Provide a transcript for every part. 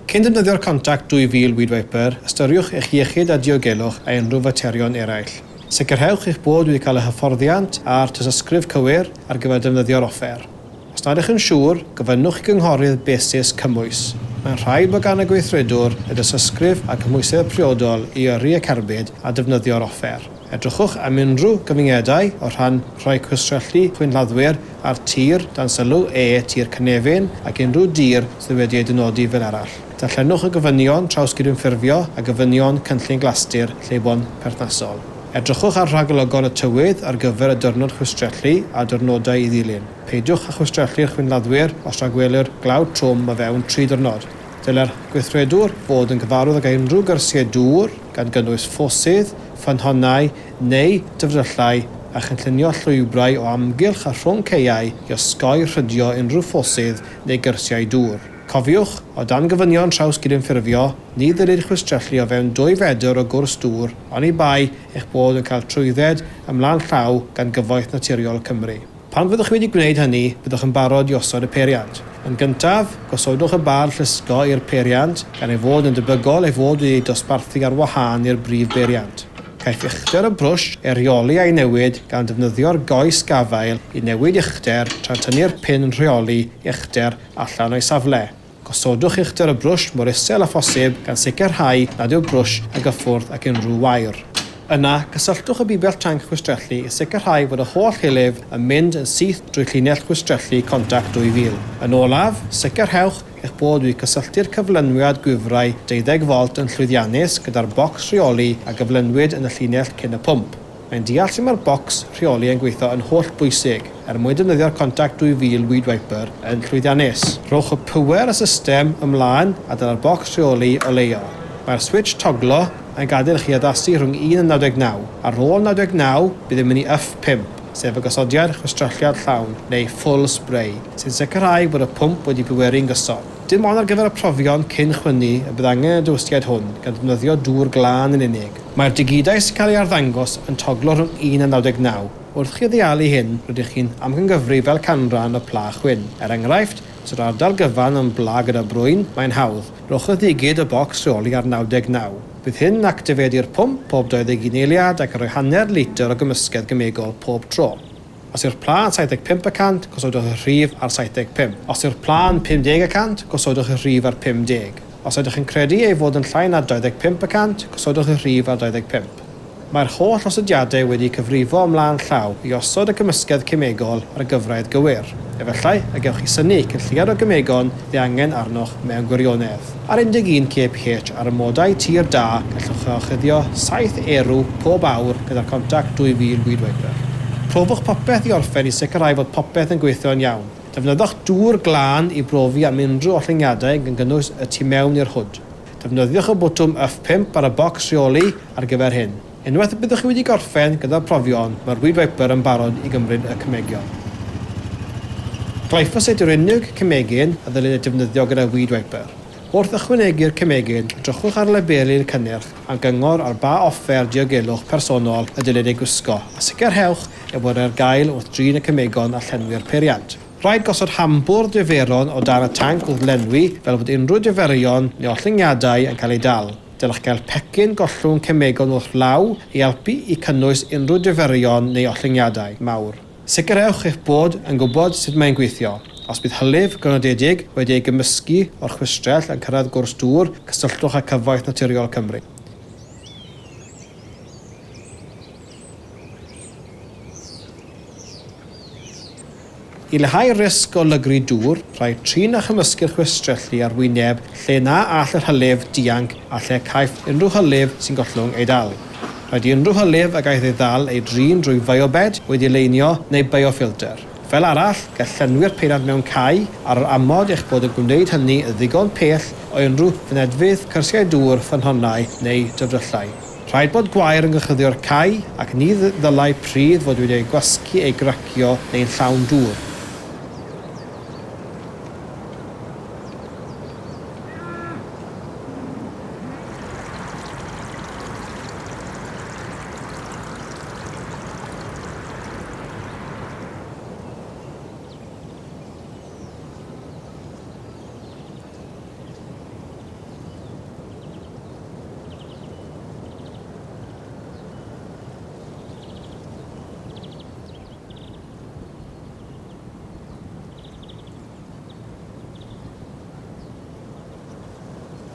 Cyn defnyddio'r Contact 2000 Weed Wiper, ystyriwch eich iechyd a diogelwch a unrhyw faterion eraill. Sicrhewch eich bod wedi cael y hyfforddiant a'r tystysgrif cywir ar gyfer defnyddio'r offer. Os nad ydych yn siŵr, gofynnwch i gynghorydd BASIS cymwys. Mae'n rhaid bod gan y gweithredwr y dystysgrif a cymhwysedd priodol i yrru y cerbyd a defnyddio'r offer. Edrychwch am unrhyw gyfyngiadau o rhan rhoi chwistrellu chwynladdwyr ar tir dan sylw ee tir cynefin ac unrhyw dir sydd wedi ei dynodi fel arall. Darllenwch y gofynion trawsgydymffurfio a gofynion cynllun Glastir lle bo'n perthnasol. Edrychwch ar rhagolygon y tywydd ar gyfer y diwrnod chwistrellu a diwrnodau i ddilyn. Peidiwch â chwistrellu'r chwynladdwyr os rhagwelir glaw trwm o fewn 3 diwrnod. Dylai'r gweithredwr fod yn gyfarwydd ag unrhyw gyrsiau dŵr, gan gynnwys ffosydd, ffynhonnau neu dyfrdyllau, a chynllunio llwybrau o amgylch a rhwng caeau i osgoi rhydio unrhyw ffosydd neu gyrsiau dŵr. Cofiwch, o dan gofynion trawsgydymffurfio, ni ddylid chwistrellu o fewn 2 fedr o gwrs dŵr, oni bai eich bod yn cael trwydded ymlaen llaw gan Gyfoeth Naturiol Cymru. Pan fyddwch chi wedi gwneud hynny, byddwch yn barod i osod y peiriant. Yn gyntaf, gosodwch y bar llusgo i'r peiriant, gan ei fod yn debygol ei fod wedi ei dosbarthu ar wahân i'r brif beiriant. Caiff uchder y brwsh ei rheoli a'i newid gan ddefnyddio'r goes gafael i newid uchder tra'n tynnu'r pin rheoli uchder allan o'i safle. Gosodwch uchder y brwsh mor isel â phosib gan sicrhau nad yw'r brwsh yn gyffwrdd ag unrhyw wair. Yna, cysylltwch y bibell tanc chwistrellu i sicrhau fod y holl hylif yn mynd yn syth drwy llinell chwistrellu Contact 2000. Yn olaf, sicrhewch eich bod wedi cysylltu'r cyflenwiad gwifrau 12 volt yn llwyddiannus gyda'r bocs rheoli a gyflenwyd yn y llinell cyn y pwmp. Mae'n deall sut mae'r bocs rheoli yn gweithio yn holl bwysig er mwyn defnyddio'r Contact 2000 Weed Wiper yn llwyddiannus. Rhowch y pŵer y system ymlaen a dyna'r bocs rheoli oleuo. Mae'r switsh toglo yn gadael i chi addasu rhwng 1 a 99. Ar ôl 99, bydd yn mynd i F5, sef y gosodiad chwistrelliad llawn, neu full spray, sy'n sicrhau bod y pwmp wedi pweru'n gyson. Dim ond ar gyfer y profion cyn chwynnu y bydd angen y dywysiad hwn, gan ddefnyddio dŵr glân yn unig. Mae'r digidau sy'n cael ei arddangos yn toglo rhwng 1 a 99. Wrth chi ddealu hyn, rydych chi'n amcangyfrif fel canran y pla chwyn. Er enghraifft, os yw'r ardal gyfan yn bla gyda brwyn, mae'n hawdd. Rhowch y ddigid y bocs rheoli ar 99. Bydd hyn yn actifedu'r pwmp pob 21 eiliad ac yn rhoi hanner litr o gymysgedd gemegol pob tro. Os yw'r pla yn 75%, gosodwch y rhif ar 75. Os yw'r pla yn 50%, gosodwch y rhif ar 50. Os ydych yn credu ei fod yn llai na 25%, gosodwch y rhif ar 25. Mae'r holl osodiadau wedi cyfrifo ymlaen llaw i osod y gymysgedd cemegol ar y gyfradd gywir. Efallai y gewch chi synnu cyn lleied o gemegon ddiangen arnoch mewn gwirionedd. Ar 11 kph ar amodau tir da, gallwch orchuddio 7 erw pob awr gyda'r Contact 2000 Weed Wiper. Profwch popeth i orffen i sicrhau fod popeth yn gweithio'n iawn. Defnyddiwch dŵr glân i brofi am unrhyw ollyngiadau gan gynnwys y tu mewn i'r hwd. Defnyddiwch y botwm F5 ar y bocs rheoli ar gyfer hyn. Unwaith y byddwch chi wedi gorffen gyda'r profion, mae'r Weed Wiper yn barod i gymryd y cemegion. Glyphosate yw'r unig cemegyn a ddylid ei defnyddio gyda Weed Wiper. Wrth ychwanegu'r cemegyn, edrychwch ar labelu'r cynnyrch am gyngor ar ba offer diogelwch personol y dylid eu gwisgo, a sicrhewch eu bod ar gael wrth drin y cemegon a llenwi'r peiriant. Rhaid gosod hambwrdd diferon o dan y tanc wrth lenwi fel bod unrhyw diferion neu ollyngiadau yn cael eu dal. Dylech gael pecyn gollwng cemegon wrth law i helpu i cynnwys unrhyw diferion neu ollyngiadau mawr. Sicrhewch eich bod yn gwybod sut mae'n gweithio. Os bydd hylif grynodedig wedi ei gymysgu o'r chwistrell yn cyrraedd gwrs dŵr, cysylltwch â Cyfoeth Naturiol Cymru. I leihau risg o lygru dŵr, rhaid trin a chymysgu'r chwistrellu ar wyneb lle na all yr hylif dianc a lle caiff unrhyw hylif sy'n gollwng ei dal. Rhaid i unrhyw hylif a gaiff ei ddal ei drin drwy biobed wedi leinio neu biofilter. Fel arall, gall llenwi'r peiriant mewn cae ar yr amod eich bod yn gwneud hynny yn ddigon pell o unrhyw fynedfeydd, cyrsiau dŵr, ffynhonnau neu dyfryllau. Rhaid bod gwair yn gorchuddio'r cae ac ni ddylai pridd fod wedi ei gwasgu, ei gracio neu'n llawn dŵr.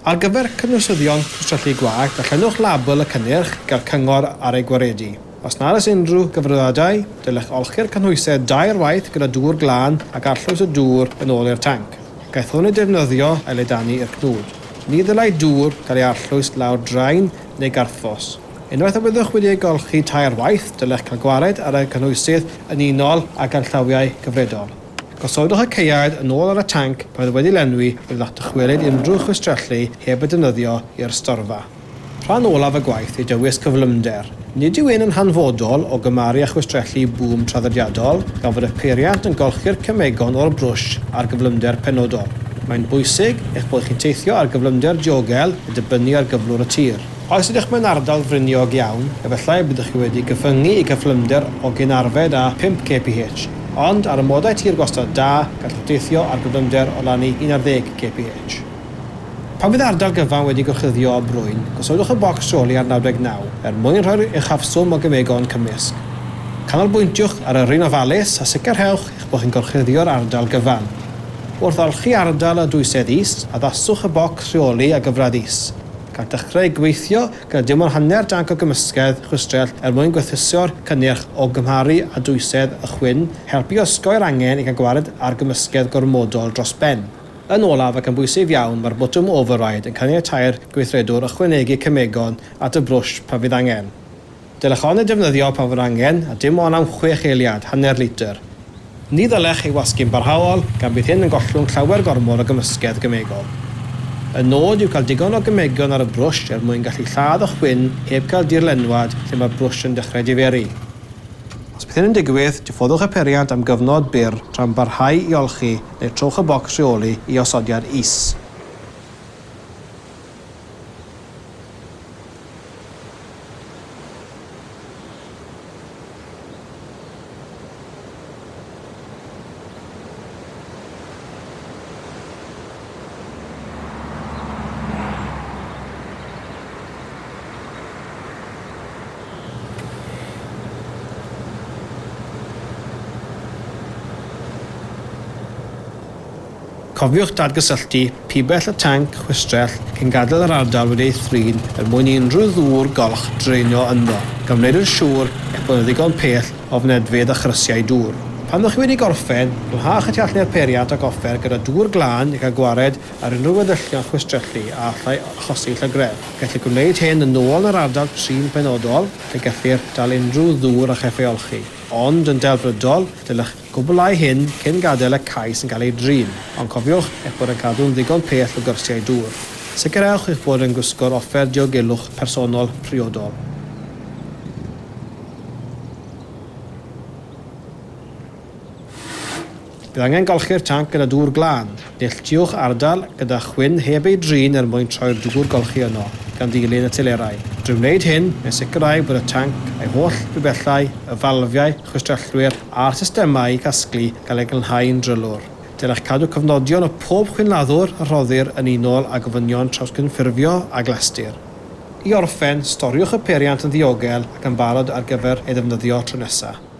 Ar gyfer cynwysyddion chwistrellu gwag, darllenwch label y cynnyrch i gael cyngor ar ei gwaredu. Os nad oes unrhyw gyfrifiadau, dylech olchi'r cynhwysedd dair waith gyda dŵr glân ac arllwys y dŵr yn ôl i'r tanc. Gaeth hwn ei defnyddio a'i ledaenu i'r cnwd. Ni ddylai dŵr gael ei arllwys lawr draen neu garthffos. Unwaith y byddwch wedi ei golchi tair waith, dylech cael gwared ar y cynhwysydd yn unol â ganllawiau cyfredol. Gosodwch y caead yn ôl ar y tanc pan fydd wedi lenwi a byddwch dychwelyd unrhyw chwistrellu heb y defnyddio i'r storfa. Rhan olaf y gwaith yw dewis cyflymder. Nid yw un yn hanfodol o gymharu â chwistrellu bŵm traddodiadol, gan fod y peiriant yn golchi'r cemegon o'r brwsh ar gyflymder penodol. Mae'n bwysig eich bod chi'n teithio ar gyflymder diogel yn dibynnu ar gyflwr y tir. Os ydych mewn ardal fryniog iawn, efallai y byddwch chi wedi gyfyngu i gyflymder o gyn-arfed â 5 kph, ond ar amodau tir gwastad da, gallwch deithio ar gyflymder o lan i 11 kph. Pan fydd ardal gyfan wedi gorchuddio â brwyn, gosodwch y bocs rheoli ar 99 er mwyn rhoi'r uchafswm o gemegon cymysg. Canolbwyntiwch ar yrru'n ofalus a sicrhewch eich bod chi'n gorchuddio'r ardal gyfan. Wrth olchi ardal â dwysedd is, addaswch y bocs rheoli â gyfradd is. Gall dechrau gweithio gyda dim ond hanner danc o gymysgedd chwistrell er mwyn gwerthuso'r cynnyrch o gymharu â dwysedd y chwyn helpu osgoi'r angen i gael gwared ar gymysgedd gormodol dros ben. Yn olaf ac yn bwysig iawn, mae'r botwm Override yn caniatáu'r gweithredwr ychwanegu cemegon at y brwsh pan fydd angen. Dylech ond ei defnyddio pan fod angen, a dim ond am chwech eiliad, hanner litr. Ni ddylech ei wasgu'n barhaol, gan bydd hyn yn gollwng llawer gormod o gymysgedd gemegol. Y nod yw cael digon o gemegion ar y brwsh er mwyn gallu lladd y chwyn heb cael dirlenwad lle mae'r brwsh yn dechrau diferu. Os bydd hyn yn digwydd, diffoddwch y peiriant am gyfnod byr tra'n barhau i olchi neu trowch y bocs rheoli i osodiad is. Cofiwch dadgysylltu pibell y tanc chwistrell cyn gadael yr ardal wedi ei thrin er mwyn i unrhyw ddŵr golch draenio ynddo, gan wneud yn siŵr eich bod yn ddigon pell o fynedfeydd a chrysiau dŵr. Pan fyddwch chi wedi gorffen, glanhewch y tu allan i'r peiriant ac offer gyda dŵr glân i gael gwared ar unrhyw weddillion chwistrellu a allai achosi llygredd. Gellir gwneud hyn yn ôl yn yr ardal trin penodol lle gellir dal unrhyw ddŵr a chaiff ei olchi, ond yn delfrydol, dylech gwblhau hyn cyn gadael y cae sy'n cael ei drin, ond cofiwch eich bod yn cadw'n ddigon pell o gyrsiau dŵr. Sicrhewch eich bod yn gwisgo'r offer diogelwch personol priodol. Bydd angen golchi'r tanc gyda dŵr glân. Neilltuwch ardal gyda chwyn heb ei drin er mwyn troi'r dŵr golchi yno, gan ddilyn y telerau. Drwy wneud hyn, mae'n sicrhau bod y tanc a'i holl bibellau, y falfiau, chwistrellwyr a'r systemau casglu gael eu glanhau'n drylwyr. Dylech cadw cofnodion o pob chwynladdwr a rhoddir yn unol â gofynion trawsgynffurfio a Glastir. I orffen, storiwch y peiriant yn ddiogel ac yn barod ar gyfer ei ddefnyddio tro nesaf.